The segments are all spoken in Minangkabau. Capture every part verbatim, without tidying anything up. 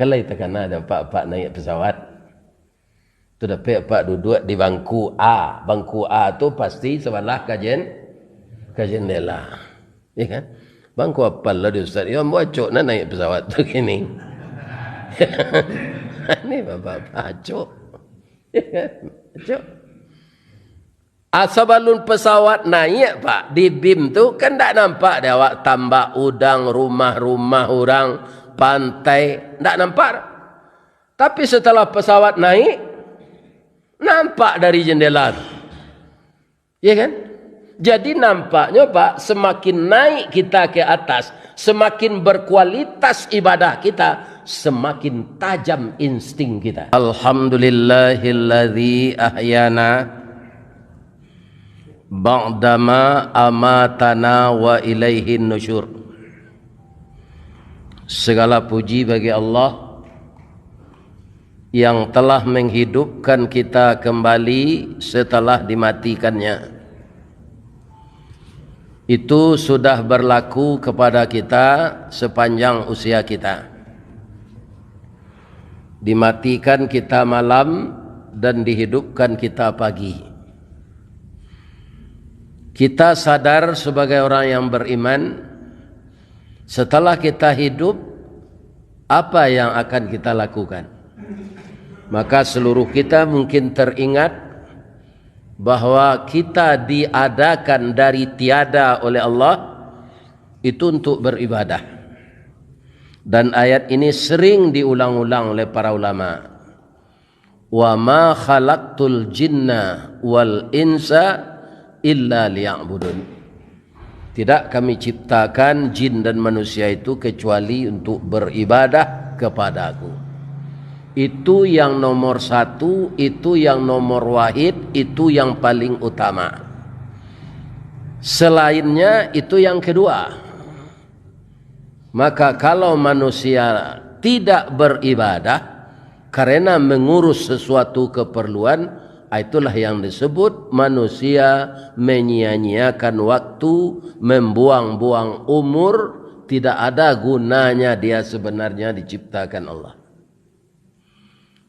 Kan lai takana dek apak-apak naiak pesawat. Tu dapek apak duduak di bangku A. Bangku A tu pasti sabalah ka jen-, ka jendela. Ya kan? Bangku apo lah di ustaz. Yo, ambo acok nah naiak pesawat tu kini. Ini bapak-bapak acok. Ya kan? Acok. Ah, sabalun pesawat naiak, Pak, di bim tu, kan ndak nampak dek awak tambak udang, rumah-rumah urang, pantai, ndak nampak. Tapi setelah pesawat naik, nampak dari jendela tu. Ya kan? Jadi nampaknyo, Pak, semakin naik kita ke atas, semakin berkualitas ibadah kita, semakin tajam insting kita. Alhamdulillahilladzi ahyana ba'dama amatana wa ilaihin nusyur. Segala puji bagi Allah yang telah menghidupkan kita kembali setelah dimatikannya. Itu sudah berlaku kepada kita sepanjang usia kita. Dimatikan kita malam dan dihidupkan kita pagi. Kita sadar sebagai orang yang beriman, setelah kita hidup, apa yang akan kita lakukan? Maka seluruh kita mungkin teringat bahwa kita diadakan dari tiada oleh Allah, itu untuk beribadah. Dan ayat ini sering diulang-ulang oleh para ulama. "Wa ma khalaqtul jinna wal insa illa liya'budun." Tidak Kami ciptakan jin dan manusia itu kecuali untuk beribadah kepada-Ku. Itu yang nomor satu, itu yang nomor wahid, itu yang paling utama. Selainnya itu yang kedua. Maka kalau manusia tidak beribadah karena mengurus sesuatu keperluan, ah, itulah yang disebut manusia menyia-nyiakan waktu, membuang-buang umur, tidak ada gunanya dia sebenarnya diciptakan Allah.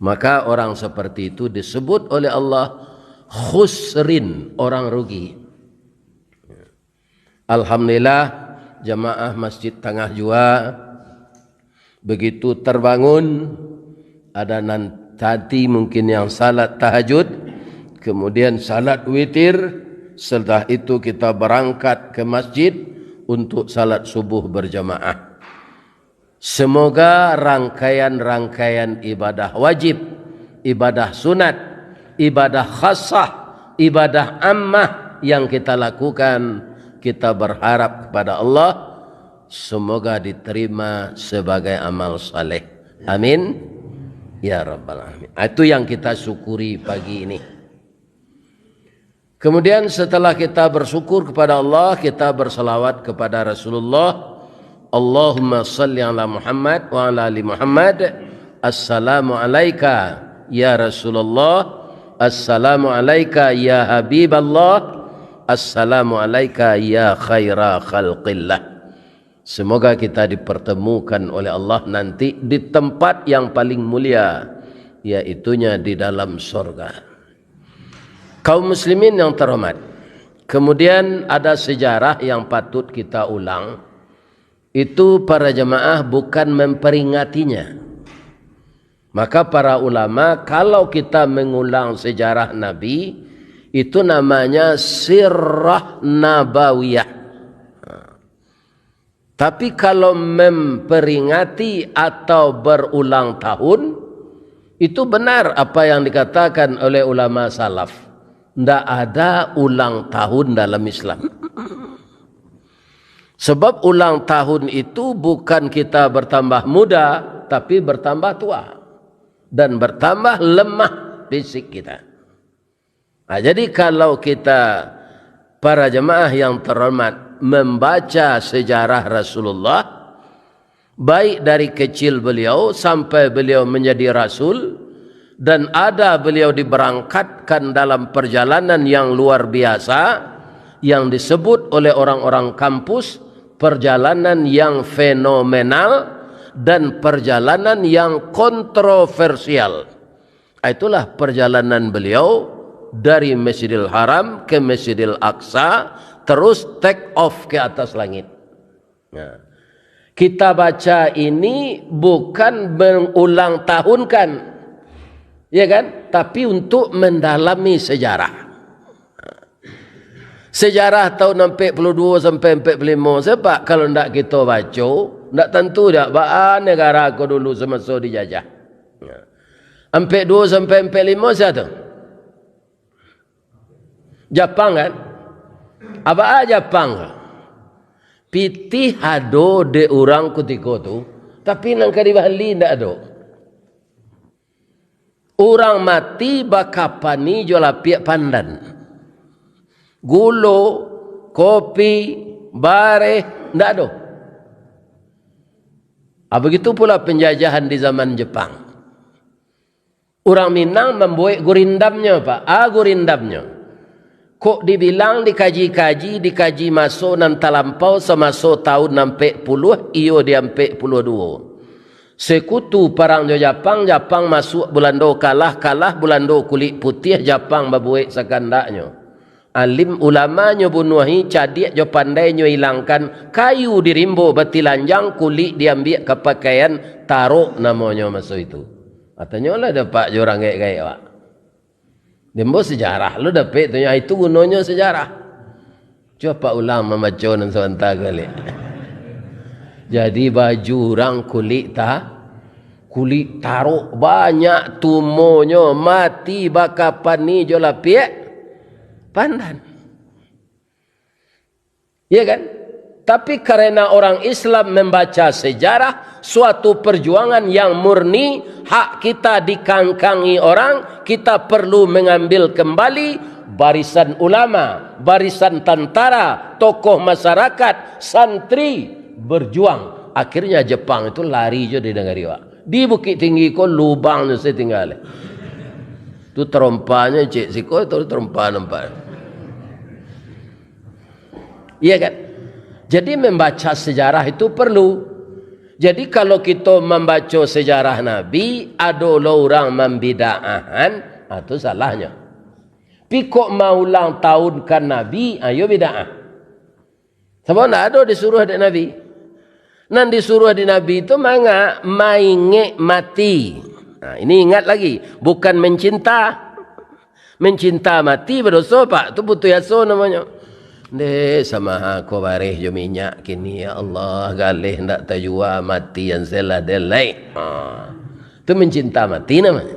Maka orang seperti itu disebut oleh Allah khusrin, orang rugi. Alhamdulillah, jamaah Masjid Tangah Jua begitu terbangun. Ada nan tadi mungkin yang salat tahajud, kemudian salat witir, setelah itu kita berangkat ke masjid untuk salat subuh berjamaah. Semoga rangkaian-rangkaian ibadah wajib, ibadah sunat, ibadah khassah, ibadah ammah yang kita lakukan, kita berharap kepada Allah, semoga diterima sebagai amal saleh. Amin. Ya Rabbal Alamin. Itu yang kita syukuri pagi ini. Kemudian setelah kita bersyukur kepada Allah, kita bersalawat kepada Rasulullah. Allahumma salli ala Muhammad wa ala ali Muhammad. Assalamu alaika ya Rasulullah. Assalamu alaika ya Habiballah. Assalamu alaika ya khaira khalqillah. Semoga kita dipertemukan oleh Allah nanti di tempat yang paling mulia, yaitunya di dalam sorga. Kaum muslimin yang terhormat, kemudian ada sejarah yang patut kita ulang. Itu para jemaah bukan memperingatinya. Maka para ulama, kalau kita mengulang sejarah Nabi, itu namanya sirah nabawiyah. Tapi kalau memperingati atau berulang tahun, itu benar apa yang dikatakan oleh ulama salaf. Ndak ada ulang tahun dalam Islam. Sebab ulang tahun itu bukan kita bertambah muda, tapi bertambah tua dan bertambah lemah fisik kita. Nah, jadi kalau kita, para jemaah yang terhormat, membaca sejarah Rasulullah, baik dari kecil beliau sampai beliau menjadi rasul, dan ada beliau diberangkatkan dalam perjalanan yang luar biasa, yang disebut oleh orang-orang kampus perjalanan yang fenomenal, dan perjalanan yang kontroversial. Itulah perjalanan beliau dari Masjidil Haram ke Masjidil Aqsa, terus take off ke atas langit. Nah, kita baca ini bukan mengulang tahunkan, ya kan? Tapi untuk mendalami sejarah. Sejarah tahun ampek puluah duo sampai ampek puluah limo, sebab kalau ndak kito baco, ndak tantu dak baa negara ko dulu samaso dijajah. Ampek duo sampai ampek limo sia tu? Japang kan? Baa Japang ko? Pitih ado dek urang kutiko tu, tapi nan ka dibali ndak ado. Urang mati bakapani jo lapiak pandan. Gulo, kopi, bareh, ndak ado. Ah, begitu pula penjajahan di zaman Jepang. Urang Minang mambuek gurindamnyo, Pak. Ah, gurindamnyo. Kok dibilang dikaji-kaji, dikaji maso nan talampau samaso tahun ampek puluah, iyo di ampek puluah duo. Sekutu parang jo Japang, Japang masuak Bulando kalah, kalah Bulando kulik putiah, Japang babuek sakandaknyo. Alim ulamanyo bunuahi, cadiak jo pandainyo ilangkan, kayu di rimbo batilanjang, kulik diambiak ka pakaian, tarok namonyo maso itu. Katonyo lah dapek jo urang gaek-gaek, Pak. Dembo sejarah lo dapek tu, itu gunonyo sejarah. Cubo Pak ulang mambaco nan sabanta ko baliak. Jadi baju urang kulik ta-, kulik tarok banyak tumonyo, mati bakapani jo lapiak pandan. Ya kan? Tapi karena orang Islam membaca sejarah, suatu perjuangan yang murni, hak kita dikangkangi orang, kita perlu mengambil kembali barisan ulama, barisan tantara, tokoh masyarakat, santri berjuang. Akhirnya Jepang itu lari jo di nagari awak. Di Bukittinggi ko lubangnyo se tingga. Tu tarompanyo cek siko, tu tarompa nampak. Iya kan? Jadi membaca sejarah itu perlu. Jadi kalau kito mambaco sejarah Nabi, ado lo urang mambidaahan, ah, tu salahnyo. Pi kok maulang tahunkan Nabi, ayo bidaah. Sabab ndak ado disuruah dek Nabi. Nan disuruah di Nabi tu manga? Maingek mati. Nah, ini ingat lagi, bukan mencinta. Mencinta mati badoso, Pak. Tu putuih aso namonyo. Dek, samaha ko bareh jo minyak kini, ya Allah, galeh ndak tajua, mati an selah delai. Ha. Tu mencinta mati namonyo.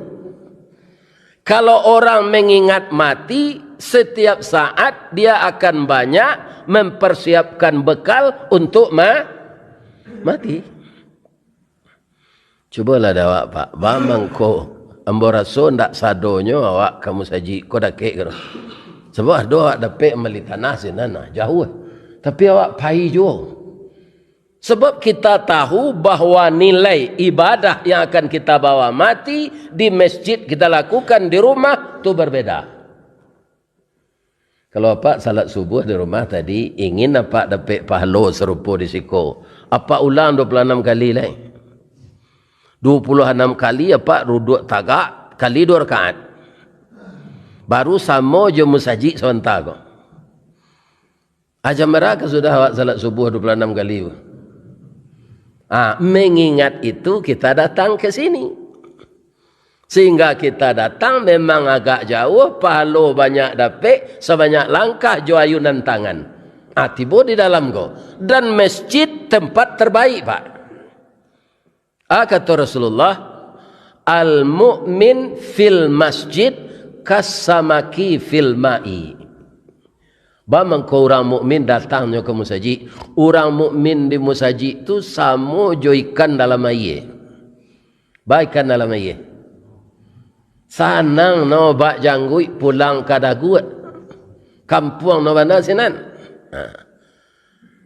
Kalau orang mengingat mati, setiap saat dia akan banyak mempersiapkan bekal untuk ma-, mati. Cubolah dek awak, Pak. Ba mangko, ambo raso ndak sadonyo awak ka musajik ko dakek ko. Sabab ado awak dapek mambali tanah sinan, nah, jauah. Tapi awak pai juo. Sabab kita tahu bahwa nilai ibadah yang akan kita bawa mati di masjid kita lakukan di rumah tu berbeda. Kalau apak salat subuh di rumah tadi, ingin apak dapek pahalo sarupo di siko, apak ulang dua puluh anam kali lai. Dua puluh anam kali apak duduak tagak, kali dua rakaat. Baru samo jo musajik sabanta ko. Ah, jam bara ka sudah awak salat subuh dua puluh anam kali tu? Ah, mengingat itu kita datang ke sini. Sehingga kita datang memang agak jauh, pahalo banyak dapek, sabanyak langkah jo ayunan tangan. Ah, tibo di dalam ko. Dan masjid tempat terbaik, Pak. Ah, kato Rasulullah, "Al-mu'min fil masjid kasamaki fil ma'i." Ba mangko urang mukmin datangnyo ka musajik. Urang mukmin di musajik tu samo jo ikan dalam aia. Ba ikan dalam aia. Sanang no bak jangguik pulang ka daguak. Kampuang no bana sinan. Ha.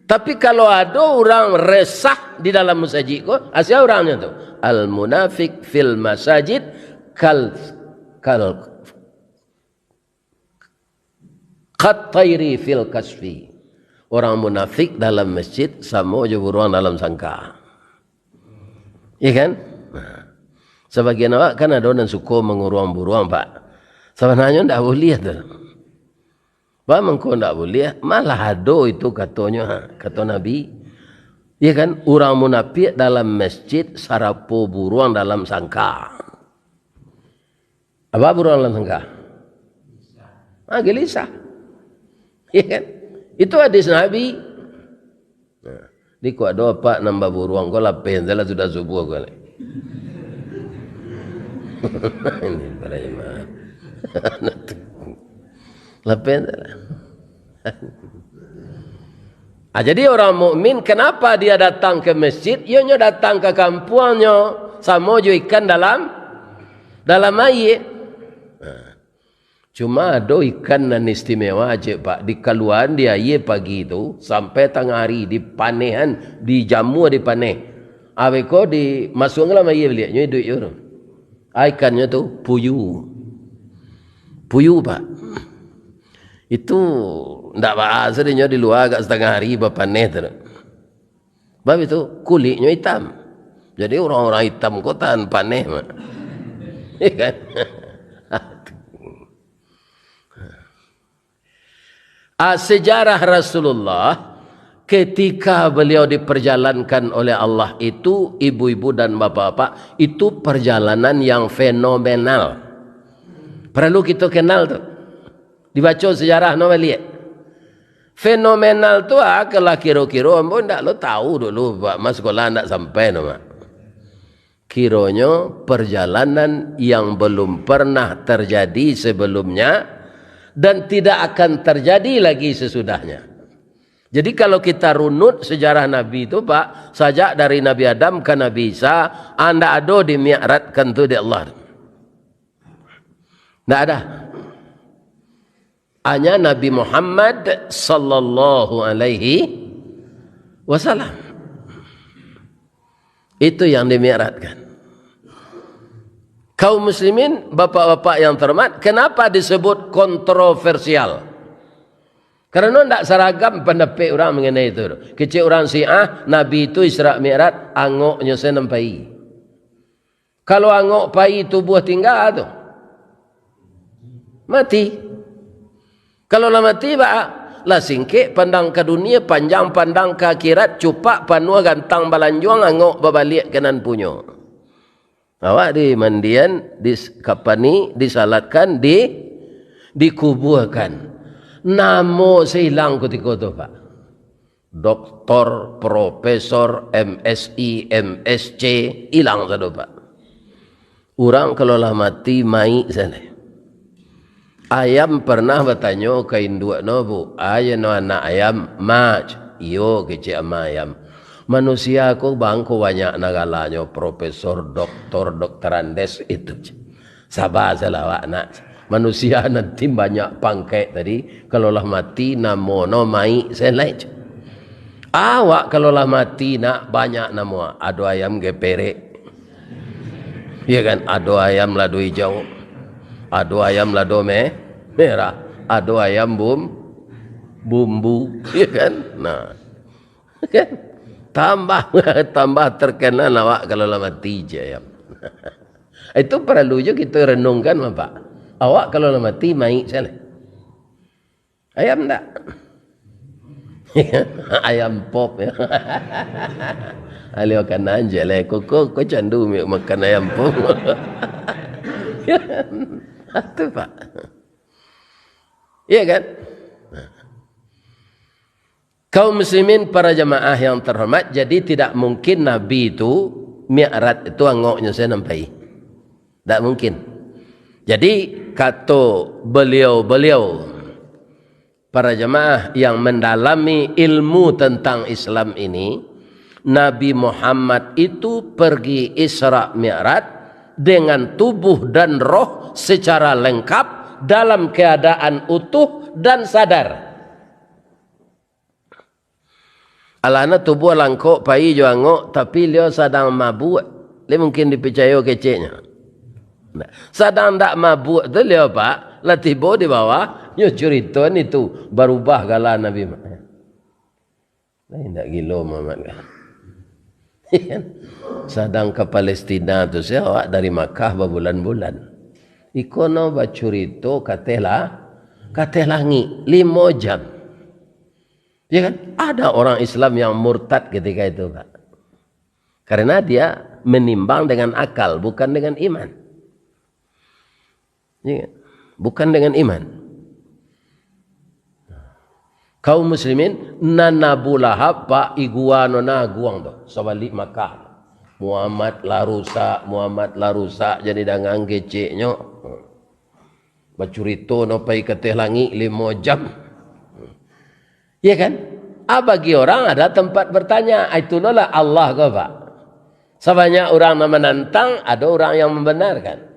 Tapi kalau ado urang resah di dalam musajik ko, asia urangnyo tu. Al munafik fil masajid kal, kal, kat tairi fil kasfi. Orang munafik dalam masjid samo jo buruang dalam sangka. Iya kan? Nah, sabagian awak kan ado nan suko manguruang buruang, Pak. Sabananyo ndak buliah tu. Baa mangko ndak buliah? Malah ado itu katonyo, ha, kato Nabi. Iya kan? Urang munapiak dalam masjid, sarapo buruang dalam sangka. Apo buruang dalam sangka? Ah, gelisah. Iya kan? Itu hadis Nabi. Nah, di ko ado apak nan baburuang ko, lapeh sajolah sudah subuah ko. Ini pada jemaah. Lapeh sajolah. Ah, jadi orang mukmin, kenapa dia datang ke masjid? Iyonyo datang ka kampuangnyo, samo jo ikan dalam, dalam aia. Nah, cuma ado ikan nan istimewa ciek, Pak, dikaluaan di aia pagi tu, sampai tangah ari, dipanehan, dijamua di paneh. Abih ko dimasuakan dalam aia baliak, nyo iduik juo tu. Ah, ikannyo tu puyu. Puyu, Pak. Itu ndak baa sadonyo di lua agak satangah ari bapaneh tu. Sabab itu, kuliknyo itam. Jadi, urang-urang itam ko tahan paneh, Mak. Iya kan? Ah, sejarah Rasulullah, ketika beliau diperjalankan oleh Allah itu, ibu-ibu dan bapak-bapak, itu perjalanan yang fenomenal. Perlu kito kenal tu. Dibaco sejarah no baliak. Fenomenal tu, ah, kalau kiro-kiro, ambo ndak lo tahu dulu, Pak, mas sekolah ndak sampai no, Mak. Kironyo perjalanan yang belum pernah terjadi sebelumnya dan tidak akan terjadi lagi sesudahnya. Jadi, kalau kita runut sejarah Nabi tu, Pak, sajak dari Nabi Adam ka Nabi Isa, ah, ndak ado dimi'ratkan tu dek Allah. Ndak ada. Hanya Nabi Muhammad sallallahu alaihi wasallam. Itu yang dimi'ratkan. Kaum muslimin, bapak-bapak yang terhormat, kenapa disebut kontroversial? Karena ndak saragam pandapek urang mengenai itu. Kecek urang Syiah, Nabi itu Isra Mi'raj, angoknyo sajo nan pai. Kalau angok pai, tubuah tingga tu, mati. Kalau lah mati, baa? Lah singkek pandang ka dunia, panjang pandang ka akhirat, cupak panuah gantang balanjuang, angok babaliak ka nan punyo. Awak dimandian, dis-, kapani, disalatkan, di-, dikubuakan. Namo sajo ilang kutiko tu, Pak. Doktor, profesor, M Si, M Sc, ilang sado, Pak. Urang kalau lah mati, mayik sajo. Ayam pernah batanyo ka induaknyo, Bu, "Ayo no anak ayam, Mak." "Iyo," kecek ama ayam. "Manusia ko bangko banyak nan galanyo, profesor, doktor, doktorandes itu." Saba sajolah awak, Nak. Manusia nan banyak pangkek tadi, kalau lah mati, namo no mayik sajo lai. Awak kalau lah mati, Nak, banyak namo. Ado ayam geperek. Iya kan? Ado ayam lado ijau. Ado ayam lado me-, merah. Ado ayam bum-, bumbu. Iya kan? Nah. Kan? Tambah, tambah terkenal awak kalau lah mati, kecek ayam. Itu paralu juo kito renungkan, Bapak. Awak kalau lah mati, mayik sajo lai. Ayam ndak? Ayam pop, ya. Alih makanan je lah. Koko, ko candu mi-, makan ayam pop. Itu, Pak. Iya kan? Kaum muslimin, para jamaah yang terhormat, jadi tidak mungkin Nabi itu mi'raj itu angoknyo sajo nan pai. Tidak mungkin. Jadi, kato beliau-beliau, para jamaah yang mendalami ilmu tentang Islam ini, Nabi Muhammad itu pergi Isra Mi'raj dengan tubuh dan roh secara lengkap dalam keadaan utuh dan sadar. Alah, nah, tubuah langkok, pai jo angok, tapi liau sadang mabuak. Lai mungkin dipicayo keceknyo. Nah, sadang ndak mabuak tu liau, Pak, lah tibo di bawah, nyo curito ni tu, barubah gala Nabi Muhammad. Lai ndak gilo Muhammad kan? Sadang ka Palestina tu, sia awak dari Makkah babulan-bulan. Iko no bacurito ka ateh la-, ka ateh langik, limo jam. Ya kan? Ada orang Islam yang murtad ketika itu, Pak. Karena dia menimbang dengan akal, bukan dengan iman. Ya kan? Bukan dengan iman. Kaum muslimin, nan Abu Lahab, Pak, iguano nan aguang tu, sabalik Makkah. Muhammad lah rusak, Muhammad lah rusak, jadi dangan keceknyo. Bacurito no pai ka ateh langik limo jam. Ya kan? Ah, bagi orang ada tempat bertanya. Ah, itulah Allah ko, Pak. Sabanyak urang nan manantang, ada urang yang membenarkan.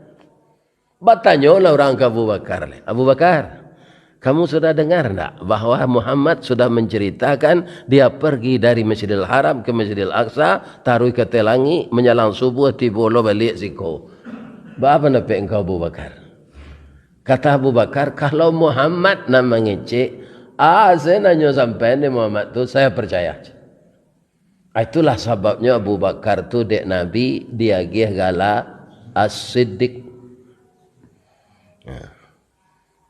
Batanyolah urang ka Abu Bakar, "Abu Bakar, kamu sudah dengar ndak bahwa Muhammad sudah menceritakan dia pergi dari Masjidil Haram ke Masjidil Aqsa, taruih ka ateh langik, manjalang subuah, tibo lo baliak siko. Baa pandapek engkau, Abu Bakar?" Kata Abu Bakar, "Kalau Muhammad nan mangecek, ah, saya nanyo sampai ni Muhammad tu, saya percaya." Ah, itulah sababnyo Abu Bakar tu dek Nabi diagiah gala As-Siddiq. Nah.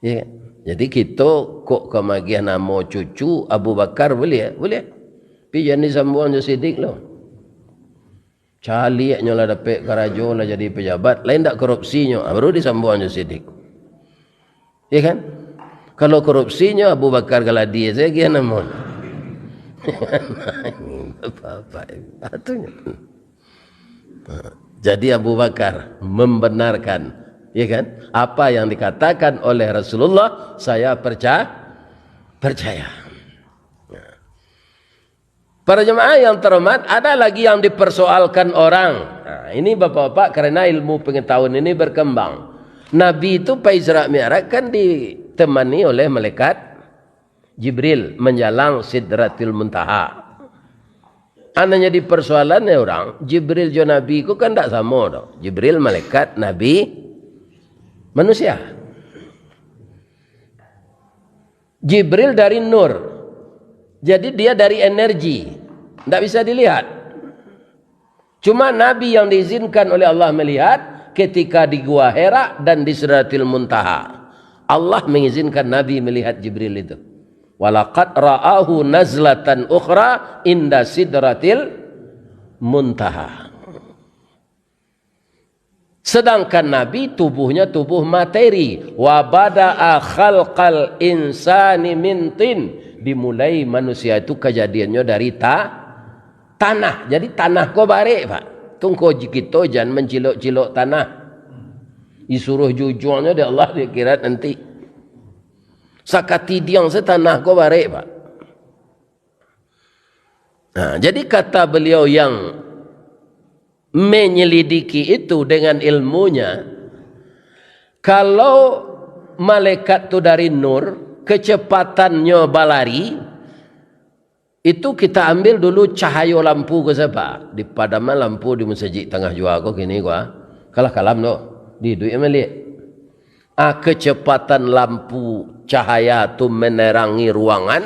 Ya. Jadi kito kok ka magiah namo cucu Abu Bakar, buliah? Buliah. Tapi jan disambuang jo Siddiq lo. Caliaknyo lah dapek karajo, lah jadi pejabat, lain dak korupsinyo, ah, baru disambuang jo Siddiq. Ya kan? Kalau korupsinyo, Abu Bakar Galadi sajo namo. Bapak-bapak, atunyo. Jadi Abu Bakar membenarkan, ya kan? Apa yang dikatakan oleh Rasulullah, saya perca-, percaya. Para jemaah yang terhormat, ada lagi yang dipersoalkan orang. Nah, ini bapak-bapak, karena ilmu pengetahuan ini berkembang. Nabi itu pai Isra Mi'raj kan ditemani oleh malaikat Jibril manjalang Sidratil Muntaha. Anaknya di persoalan ya orang, Jibril jo Nabi ku kan ndak samo doh. Jibril malaikat, Nabi manusia. Jibril dari nur. Jadi dia dari energi. Ndak bisa dilihat. Cuma Nabi yang diizinkan oleh Allah melihat ketika di Gua Hira dan di Sidratil Muntaha. Allah mengizinkan Nabi melihat Jibril itu. "Walaqad ra'ahu nazlatan ukhra inda Sidratil Muntaha." Sedangkan Nabi tubuhnya tubuh materi. "Wa bada'a khalqal insani min tin." Dimulai manusia itu kejadiannya dari ta-, tanah. Jadi tanah ko barek, Pak. Tungko kito jan mancilok-cilok tanah. Disuruh jujuangnyo dek Allah di akhirat nanti. Sakatidiang se tanah ko barek, Pak. Nah, jadi kata beliau yang menyelidiki itu dengan ilmunya, kalau malaikat tu dari nur, kecepatannyo balari, itu kita ambil dulu cahayo lampu ko saba. Dipadaman lampu di masajik tangah jua ko kini ko, ah. Kalah kalam tu. Diiduik maliek. Ah, kecepatan lampu cahaya tu menerangi ruangan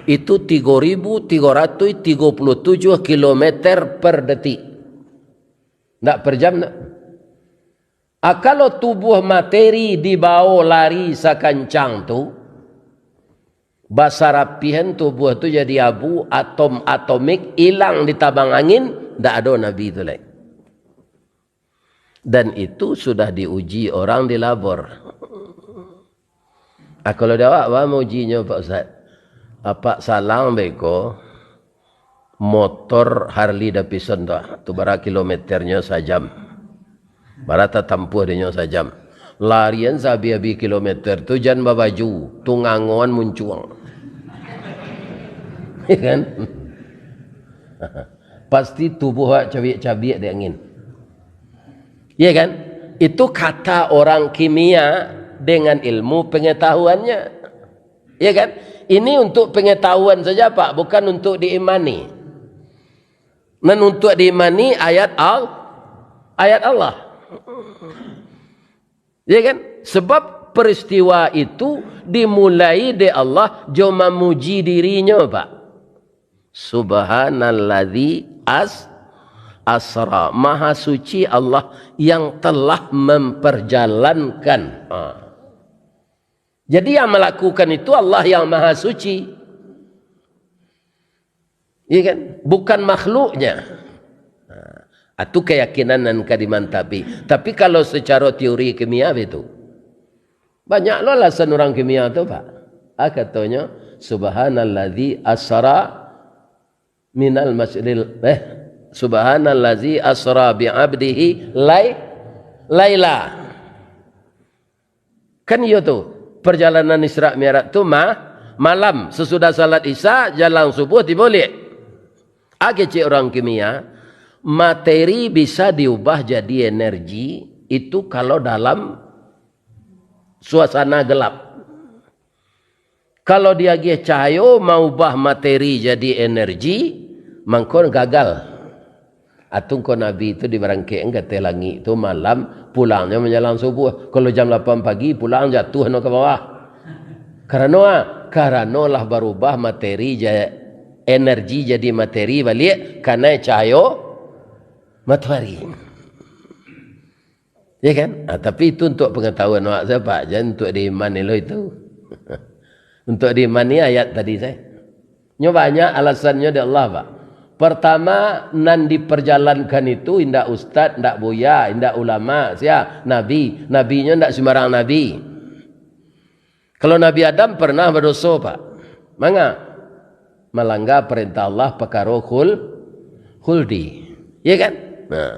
itu tigo ribu tigo ratus tigo puluh tujuh kilometer per detik. Ndak per jam, ndak. Ah, kalau tubuh materi dibawa lari sakancang tu, basarapihan tubuh tu jadi abu, atom-atomik ilang ditabang angin, ndak ado Nabi tu lai. Dan itu sudah diuji orang di labor. Ah, kalau di awak, baa maujinyo, Pak Ustaz? Apak salang beko motor Harley Davidson tu, ah. Tu bara kilometernyo sajam. Bara tatampuah dinyo sajam. Larian saabih-abih kilometer tu jan babaju, tungangoan muncuang. Ya kan? Pasti tubuh awak cabiak-cabiak dek angin. Ya kan? Itu kata orang kimia dengan ilmu pengetahuannya. Ya kan? Ini untuk pengetahuan saja, Pak, bukan untuk diimani. Nan untuk diimani ayat Al-, ayat Allah. Ya kan? Sebab peristiwa itu dimulai dek Allah jo mamuji dirinyo, Pak. Subhanalladzi as-, asra. Maha suci Allah yang telah memperjalankan. Ha. Jadi yang melakukan itu Allah yang Maha Suci. Iya kan? Bukan makhluknya. Nah, itu keyakinan nan ka dimantapi. Tapi kalau secara teori kimia itu, banyak lo alasan orang kimia tu, Pak. Ah, katanya, "Subhanalladzi asra minal masjidil, eh, subhanalladzi asra bi abdihi lai-, laila." Kan iyo tu, perjalanan Isra Mi'raj tu ma-, malam, sesudah salat Isya, jalang subuh tibo liak. Agak cek orang kimia, materi bisa diubah jadi energi itu kalau dalam suasana gelap. Kalau diagiah cahayo maubah materi jadi energi, mangko gagal. Atungko Nabi tu dibarangkek ka ateh langik tu malam, pulangnyo manjalang subuh. Kalau jam lapan pagi, pulang jatuh no ka bawah. Karano a? Karano lah barubah materi ja-, energi jadi materi baliak, kanai cahayo matoari. Ya kan? Ah, tapi itu untuk pengetahuan awak saja, Pak. Jangan untuk diimani lo itu. Untuk diimani ayat tadi saja. Nyo banyak alasannyo di Allah, Pak. Pertama, nan diperjalankan itu indak ustad, indak buya, indak ulama, sia? Nabi. Nabinyo indak sembarang nabi. Kalau Nabi Adam pernah badoso, Pak. Manga? Malangga parentah Allah pakaro khul-, khuldi. Iya kan? Nah.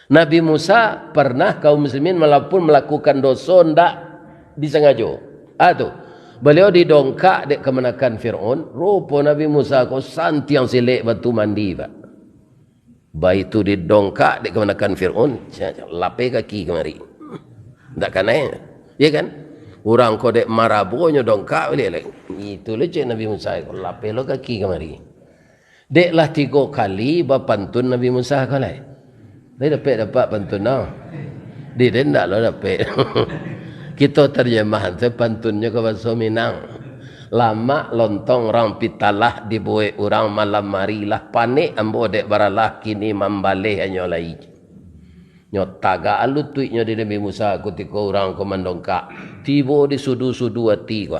Nabi Musa pernah kaum muslimin walaupun malakukan doso ndak disangajo. Ah, tu. Baliau didongkak dek kamanakan Fir'aun, rupo Nabi Musa ko santiang silek batu mandi, Pak. Baitu didongkak dek kamanakan Fir'aun, lapeh kaki kamari. Ndak kanai. Iya kan? Urang ko dek marabonyo dongkak baliak lai. Itu lah cek Nabi Musa ko, lapeh lo kaki kamari. Dek lah tigo kali bapantun Nabi Musa ko lai. Lai dapek dapat pantun no. Di den ndak lo dapek. Kito tarjamahan tu pantunnyo ka bahaso Minang. Lamak lontong rang pitalah dibuek urang malam ari, lah panek ambo dek baralah, kini mambaleh hanyo lai. Nyo tagak lutuiknyo di Nabi Musa kutiko urang ko mandongkak. Tibo di sudu-sudu ati ko.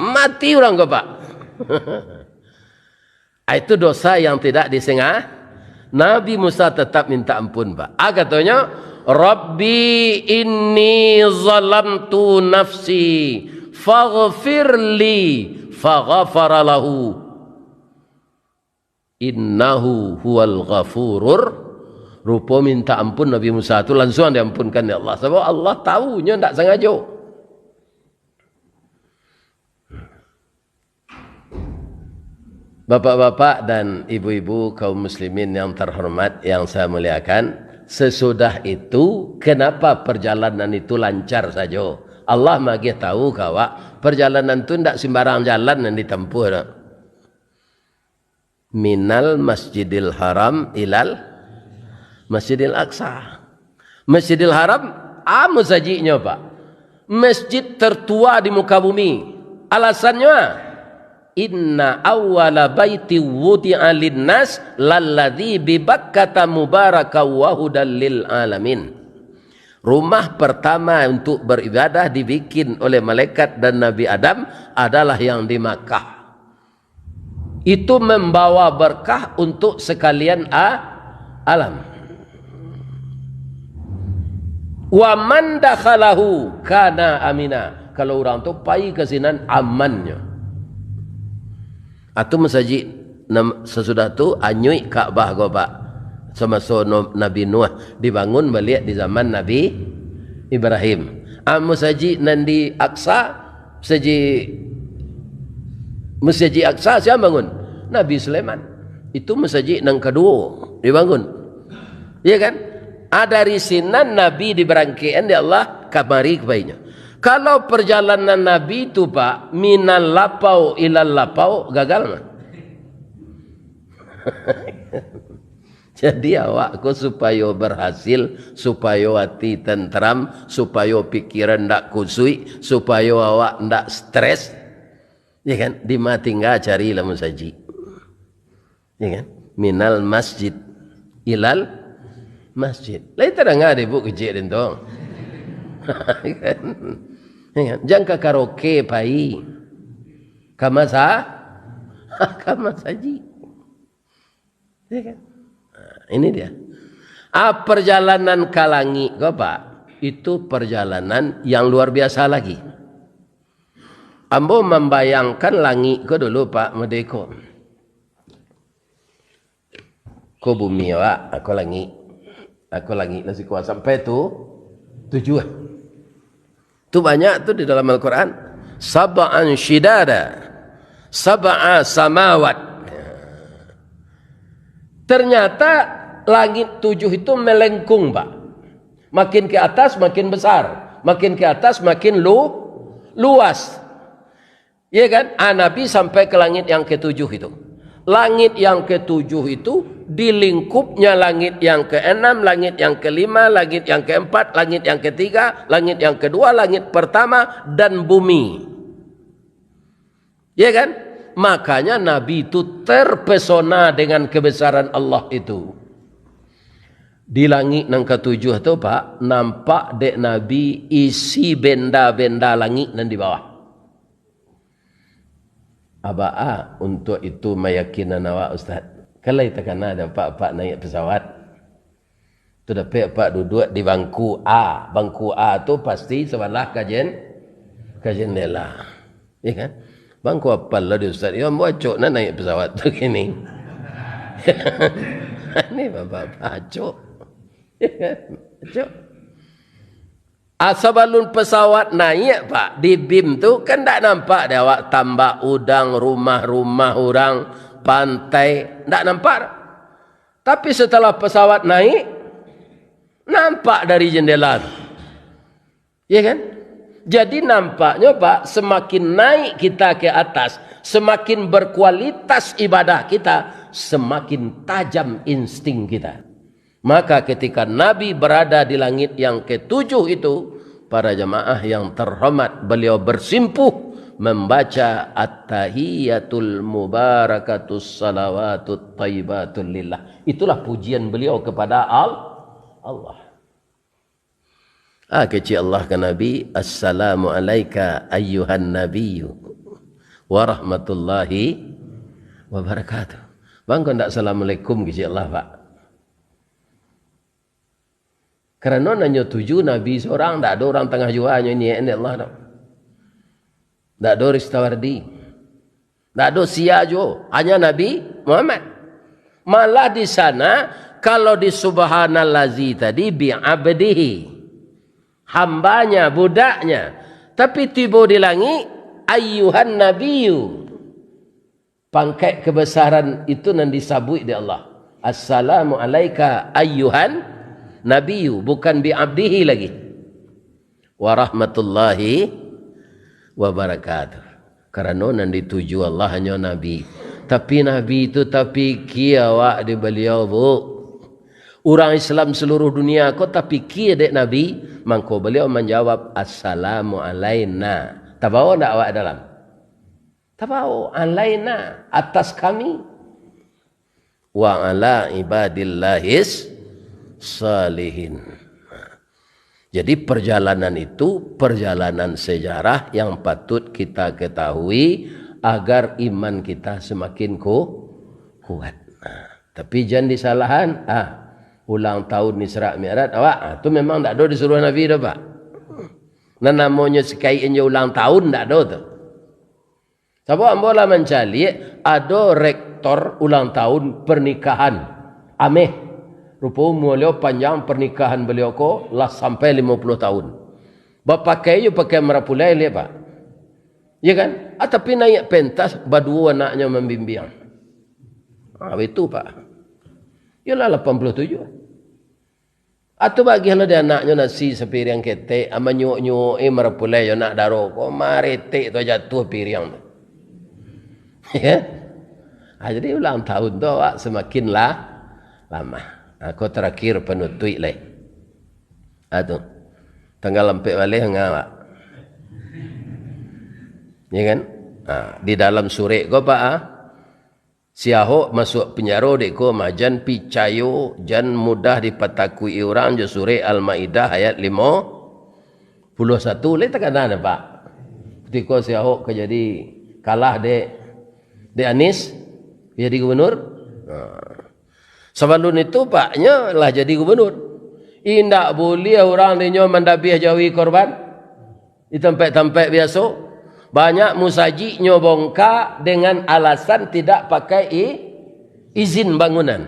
Mati urang ko, Pak. Ah, itu dosa yang tidak disengaja. Nabi Musa tetap minta ampun, Pak. Ah, katonyo, "Rabbi inni zalamtu nafsi, faghfirli," faghafara lahu. "Innahu huwal ghafurur." Rupo minta ampun Nabi Musa tu langsung diampunkan dek Allah. Sabab Allah tahu nyo ndak sangajo. Bapak-bapak dan ibu-ibu kaum muslimin yang terhormat, yang saya muliakan, sesudah itu, kenapa perjalanan itu lancar sajo? Allah magih tahu ka awak, perjalanan tu ndak sembarang jalan yang ditempuh, dak. Minal Masjidil Haram ilal Masjidil Aqsa. Masjidil Haram, a masajiknyo, Pak? Masjid tertua di muka bumi. Alasannyo, a? "Inna awwala baiti wudi'a linnas lalladzi bi Bakkata mubaraka wa hudal lil alamin." Rumah pertama untuk beribadah dibikin oleh malaikat dan Nabi Adam adalah yang di Makkah. Itu membawa berkah untuk sekalian a-, alam. "Wa man dakhalahu kana amina." Kalau urang tu pai ka sinan, amannyo. Atu masajik nam-, sasudah tu anyuik Ka'bah ko, Pak. Samaso no-, Nabi Nuh dibangun baliak di zaman Nabi Ibrahim. A, masajik nan di Aqsa, masajik, Masjid Aqsa sia bangun? Nabi Sulaiman. Itu masajik nan kaduo dibangun. Iya kan? A, dari sinan Nabi dibarangkekan dek Allah kamari ka painyo. Kalau perjalanan Nabi tu, Pak, minal lapau ilal lapau, gagal mah. Jadi awak ko supayo berhasil, supayo ati tenteram, supayo pikiran ndak kusuik, supayo awak ndak stres, ya kan? Di ma tingga carilah masajik. Ya kan? Minal masjid ilal masjid. Lai tadanga dek ibu kecik den tu. Kan? Ya kan? Jan ka karaoke pai. Ka masa-, ka masajik. Ya kan? Nah, ini dia. Ah, perjalanan ka langik ko, Pak, itu perjalanan yang luar biasa lagi. Ambo mambayangkan langik ko dulu, Pak, model ko. Ko bumi awak, ko langik. Ko langik lah siko sampai tu tujuah. Tu banyak tu di dalam Al-Quran. Sab'an syidada, sab'a samawat. Ternyata langit tujuh itu melengkung, Pak. Makin ke atas, makin besar. Makin ke atas, makin lu-, luas. Ya kan? Ah, Nabi sampai ke langit yang ketujuh itu. Langit yang ketujuh itu, di lingkupnya langit yang keenam, langit yang kelima, langit yang keempat, langit yang ketiga, langit yang kedua, langit pertama, dan bumi. Ya kan? Makanya Nabi itu terpesona dengan kebesaran Allah itu. Di langik nan katujuah tu, Pak, nampak dek Nabi isi benda-benda langik nan di bawah. Abaa untuak itu mayakinan awak, Ustaz? Kan lai takana dek apak-apak naiak pesawat. Tu dapek apak duduak di bangku A. Bangku A tu pasti sabalah ka jen-, ka jendela. Ya kan? Bangku apal lah di Ustaz. Yo, ambo acok nah naiak pesawat tu kini. Ni bapak-bapak acok. Ya kan? Acok. Ah, sabalun pesawat naiak, Pak, di bim tu kan ndak nampak dek awak tambak udang, rumah-rumah urang, pantai, ndak nampak. Tapi setelah pesawat naik, nampak dari jendela tu. Ya kan? Jadi nampaknyo, Pak, semakin naik kita ke atas, semakin berkualitas ibadah kita, semakin tajam insting kita. Maka ketika Nabi berada di langit yang ketujuh itu, para jamaah yang terhormat, beliau bersimpuh membaca At-tahiyatul mubarakatus salawatut thayyibatul lillah. Itulah pujian beliau kepada Al-, Allah. Ah, kecek Allah ka Nabi, "Assalamu alaika ayyuhan nabiyyu wa rahmatullahi wa barakatuh." Bang, kok ndak assalamualaikum, kecek Allah, Pak? Karano nan nyo tuju Nabi surang, ndak ado urang tangah juo nyo niaik dek Allah tu. Ndak ado Ristawardi. Ndak ado sia juo, hanya Nabi Muhammad. Malah di sana, kalau di subhanallazi tadi, bi abdihi, hambanya, budaknya. Tapi tibo di langik, ayyuhan nabiyyu. Pangkek kebesaran itu nan disabuik dek Allah. Assalamu alaika ayyuhan nabiyyu, bukan bi abdihi lagi. Warahmatullahi wabarakatuh. Karano nan dituju Allah hanyo Nabi. Tapi Nabi tu tapikia awak di baliau, Bu. Urang Islam saluruh dunia ko tapikia dek Nabi, mangko baliau manjawab, "Assalamu alaina." Tabao ndak awak dalam? Tabao, alaina, atas kami. Wa ala ibadillahis salihin. Jadi, perjalanan itu perjalanan sejarah yang patut kita ketahui agar iman kita semakin ku-, kuat. Nah, tapi jan disalahan, ah, ulang tahun Isra Mi'raj, awak, ah, tu memang ndak ado disuruah Nabi doh, Pak. Nan namonyo sakaik inyo ulang tahun, ndak ado tu. Sabab ambo lah mancaliak, ado rektor ulang tahun pernikahan. Ameh. Rupo umua baliau panjang, pernikahan baliau ko lah sampai limo puluah tahun. Bapakai jo pakaian marapulai, liek, Pak. Ya kan? Ah, tapi naiak pentas, baduo anaknyo mambimbiang. Ah, itu, Pak. Iyolah, lapan puluah tujuh. Atu bagilah di anaknyo nasi sapiriang ketek, ah, manyuok-nyuok, eh, marapulai jo nak daro ko, maretek tu jatuah piriang tu. Ya? Ah, jadi ulang tahun tu awak semakin lah lama. Ah, ko terakhir panutuik lai. Ah, tu. Tanggal ampek baleh ngah, Pak. Ya kan? Ah, di dalam surek ko, Pak, ah. Si Ahok masuak panjaro dek ko mah, jan picayo, jan mudah dipatakuik-i urang jo surek Al-Maidah ayat limo puluah satu. Lai takana dek Pak? Kutiko si Ahok ka jadi, kalah dek, dek Anies, ka jadi gubernur? Nah. Sabalun itu, Pak, nyo lah jadi gubernur. Indak buliah urang dinyo mandabiah jawi korban di tampek-tampek biaso. Banyak musajik nyo bongka dengan alasan tidak pakai i-, izin bangunan.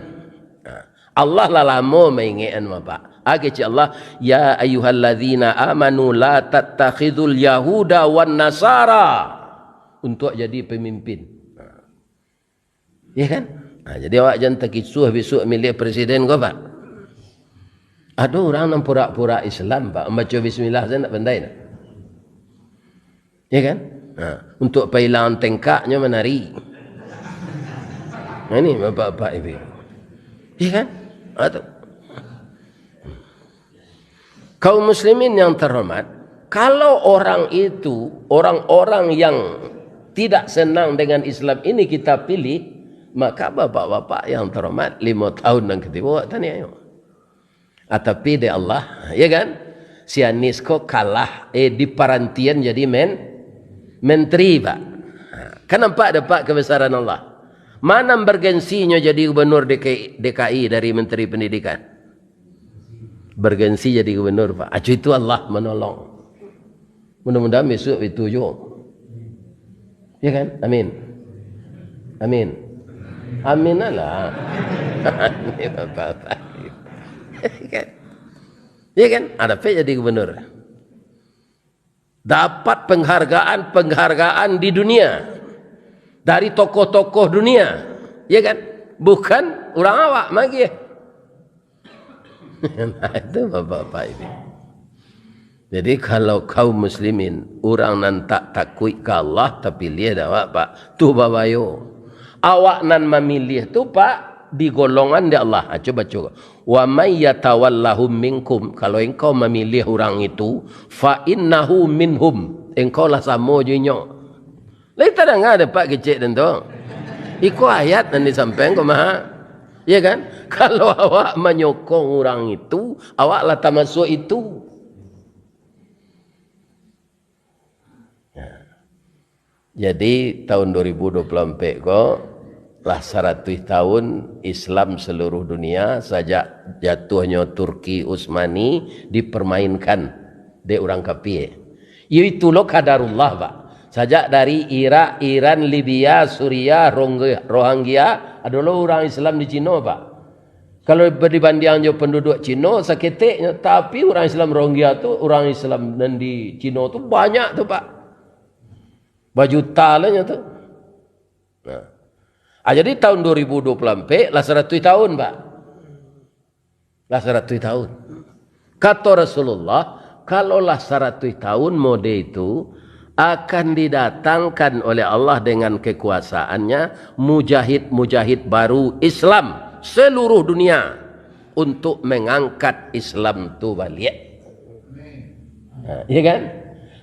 Nah, Allah lah lamo maingek-an, Pak. Agiah cik Allah, "Ya ayyuhalladzina amanu la tattakhidul yahuda wan nasara untuk jadi pemimpin." Nah. Iya kan? Nah, jadi awak jan takisuah bisuak milih presiden ko, Pak. Ado urang nan pura-pura Islam, Pak, mambaco bismillah sajo ndak pandai, nak. Iya kan? Nah, untuk pailangan tengkaknyo manari. Nah, ini bapak-bapak ibu. Iya kan? Ah, tu. Kaum muslimin yang terhormat, kalau orang itu, orang-orang yang tidak senang dengan Islam ini kita pilih, maka bapak-bapak yang terhormat, limo tahun nan katibo awak taniayo. Ah, tapi dek Allah, ya kan? Si Anies ko kalah, eh, di parantian jadi men-, menteri, Pak. Ha, kan nampak dek Pak kebesaran Allah. Mana bergensinyo jadi gubernur D K I, D K I dari menteri pendidikan? Bergensi jadi gubernur, Pak. Acu itu Allah manolong. Mudah-mudahan besok itu juo. Ya kan? Amin. Amin. Amin lah. Amin, Bapak-bapak. Ya kan? Ya kan? Ada pe jadi gubernur. Dapat penghargaan-penghargaan di dunia. Dari tokoh-tokoh dunia. Ya kan? Bukan urang awak magiah. Nah, itu bapak-bapak ini. Jadi, kalau kaum muslimin, urang nan tak takuik ka Allah, tapiliah dek awak, Pak. Tu babayo. Awak nan mamiliah tu, Pak, digolongan dek Allah. Ha, cubo baco. "Wa may yatawallahum minkum," kalau engkau mamiliah urang itu, "fa innahu minhum," engkau lah samo jo inyo. Lai tadanga dek Pak kecek den tu? Iko ayat nan disampaian ko mah. Ya kan? Kalau awak manyokong urang itu, awak lah tamasuak itu. Jadi, tahun dua ribu dua puluh ampek ko, lah saratuih tahun Islam seluruh dunia, sajak jatuahnyo Turki Utsmani dipermainkan dek urang kapie. Yo itulah qadarullah, Pak. Sajak dari Irak, Iran, Libya, Suriah, Rongge-, Rohingya, ado lo urang Islam di Cino, Pak. Kalau dibandiang jo panduduak Cino, saketeknyo, tapi urang Islam Rohingya tu, urang Islam nan di Cino tu banyak tu, Pak. Bajuta lah nyo tu. Nah. Ah, jadi tahun dua ribu dua puluh ampek lah saratuih tahun, Pak. Lah saratuih tahun. Kato Rasulullah, kalau lah saratuih tahun mode itu, akan didatangkan oleh Allah dengan kekuasaan-Nya mujahid-mujahid baru Islam seluruh dunia untuk mengangkat Islam tu baliak. Ha, iya kan?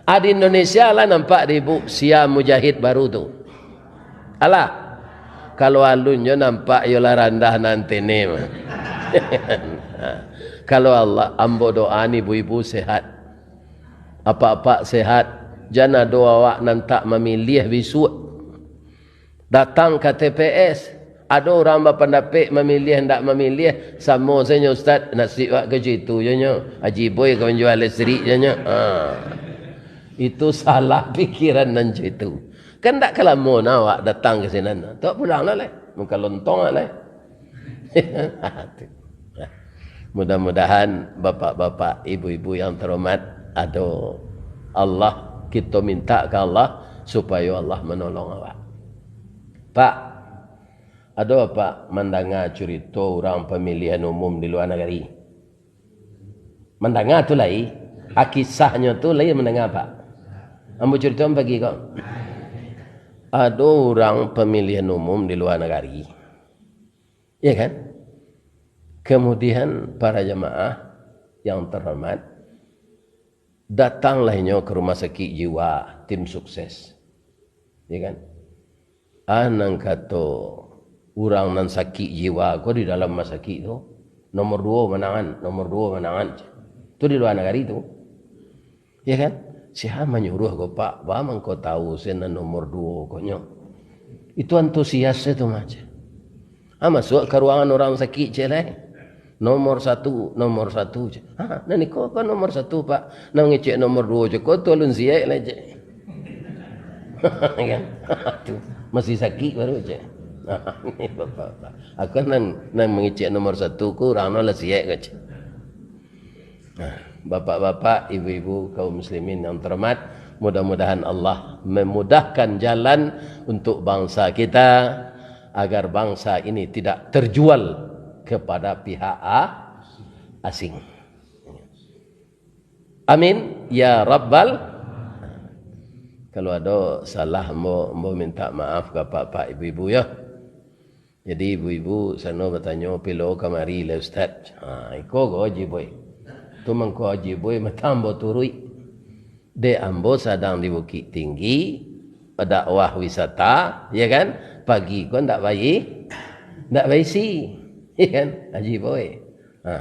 Ah, di Indonesia lah nampak di ibu sia mujahid baru tu. Alah, kalau alun jo nampak iyolah randah nan tene mah. Ha, kalau Allah, ambo doa ni ibu-ibu sehat. Apak-apak sehat. Jan ado awak nan tak mamiliah bisuak. Datang ka T P S. Ado urang bapandapek mamiliah ndak mamiliah, samo sajo, "Ustaz, nasib awak ka situ jo nyo. Haji Boy ka manjua listrik jo nyo." Ha. Itu salah pikiran nan cak itu. Kan ndak ka lamo nah awak datang ka sinan. Tu pulang lah lai. Muka lontong lah lai. Mudah-mudahan bapak-bapak, ibu-ibu yang terhormat, ado Allah, kito minta ka Allah supayo Allah manolong awak. Pak, ado apak mandanga curito urang pamilihan umum di lua nagari? Mandanga tu lai, a, kisahnyo tu lai mandanga, Pak. Ambo curito pagi ko. Ado urang pamilihan umum di lua nagari. Ya kan? Kemudian para jamaah yang terhormat, datanglah inyo ke rumah sakit jiwa, tim sukses. Ya kan? Ah, nan kato Urang nan sakik jiwa ko di dalam rumah sakik tu, nomor duo manangan, nomor duo manangan. Tu di lua nagari tu. Ya kan? Sia manyuruah ko, Pak, ba mangko tahu se nan nomor duo ko nyo. Itu antusias se tu mah, ceh. Ah, masuak ka ruangan urang sakik, ceh, lai. Nomor satu, nomor satu, ceh. Ah, nan iko ko nomor satu, Pak. Nan mangecek nomor duo, ceh, ko tu alun siek lai, ceh. Kan? Tu, masih sakik baru, ceh. Ini bapak-bapak. Aku nan, nan mangecek nomor satu ko urang no lah siek ko, ceh. Nah, bapak-bapak, ibu-ibu, kaum muslimin yang terhormat, mudah-mudahan Allah memudahkan jalan untuk bangsa kita, agar bangsa ini tidak terjual kepada pihak a-, asing. Amin, ya Rabbal. Kalau ado salah, ambo, ambo minta maaf ka bapak-bapak, ibu-ibu, ya. Jadi, ibu-ibu sano batanyo, "Pilo kamari lai, Ustaz?" Ha, iko ko Haji Boy. Tu mangko Haji Boy, mantang ambo turuik. Dek ambo sadang di Bukittinggi, dakwah wisata, ya kan? Pagi ko ndak bai-, ndak baisi, ya kan, Haji Boy? Ha.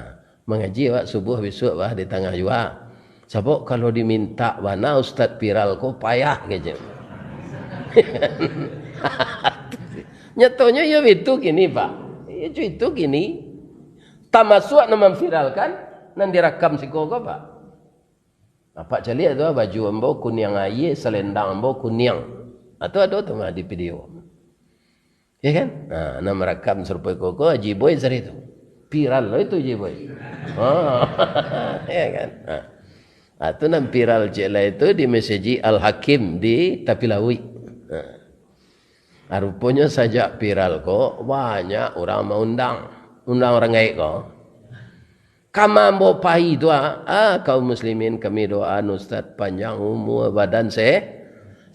Mangaji awak subuah bisuak bah di tangah jua. Sabab kalau dimintak bana Ustaz Piral ko payah, kecek. Nyatonyo iyo itu kini, Pak. Iyo itu kini. Tamasuak nan mamviralkan, nan dirakam siko ko, Pak. Apak caliak tu, baju ambo kuniang aia, salendang ambo kuniang. Atau ado tu mah di video. Ya kan? Ha, nan marakam sarupo iko ko Haji Boy sari tu. Viral lo itu Haji Boy. Ha. Ya kan? Ha. Ha, tu nan viral ciek lai tu di Masjid Al-Hakim di Tapi Lauik. Ha. Ha, ruponyo sajak viral ko, banyak urang maundang. Undang urang gaek ko. Kama ambo pai tu, ah, ah, kaum muslimin, kami doaan Ustaz panjang umua, badan se-,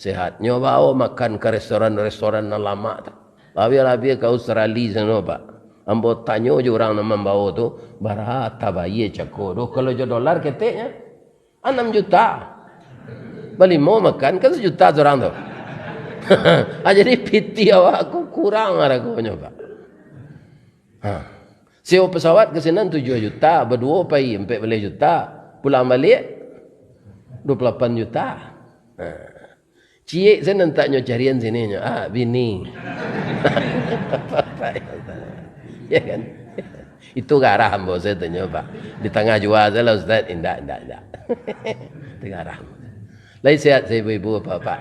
sehat. Nyo bao makan ka restoran-restoran nan lamak tu. Labiah-labiah ka Australia sano, Pak. Ambo tanyo jo urang nan mambao tu, "Bara tabayia cako tu?" Kalau jo dolar keteknyo, "Anam juta." Balimo makan kan sajuta surang tu. Ah, jadi piti awak ko kurang aragonyo, Pak. Ha. Sewa pesawat ka sinan tujuah juta, baduo pai ampek baleh juta, pulang baliak duo puluah lapan juta. Ha. Ciek sanan taknyo carian sininyo, ah, bini. Ya kan? Itu garah ambo satunyo, Pak. Di tangah jua salah, Ustaz. Indak, indak, indak. Itu garah. Lai sehat sa ibu-ibu, bapak-bapak?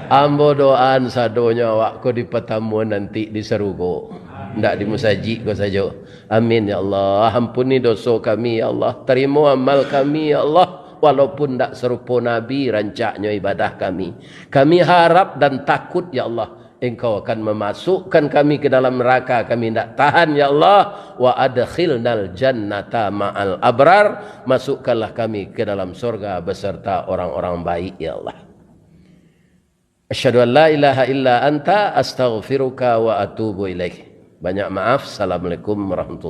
Ambo doaan sadonyo awak ko dipatamuan nanti di sarugo. Ndak di musajik ko sajo. Amin, ya Allah. Ampuni doso kami, ya Allah. Tarimo amal kami, ya Allah. Walaupun ndak sarupo Nabi rancaknyo ibadah kami. Kami harap dan takut, ya Allah. Engkau akan mamasukkan kami ka dalam naraka, kami indak tahan, ya Allah. Wa adkhilnal jannata ma'al abrar, masukkanlah kami ke dalam surga beserta orang-orang baik, ya Allah. Asyhadu an la ilaha illa anta, astaghfiruka wa atubu ilaik. Banyak maaf. Assalamualaikum warahmatullahi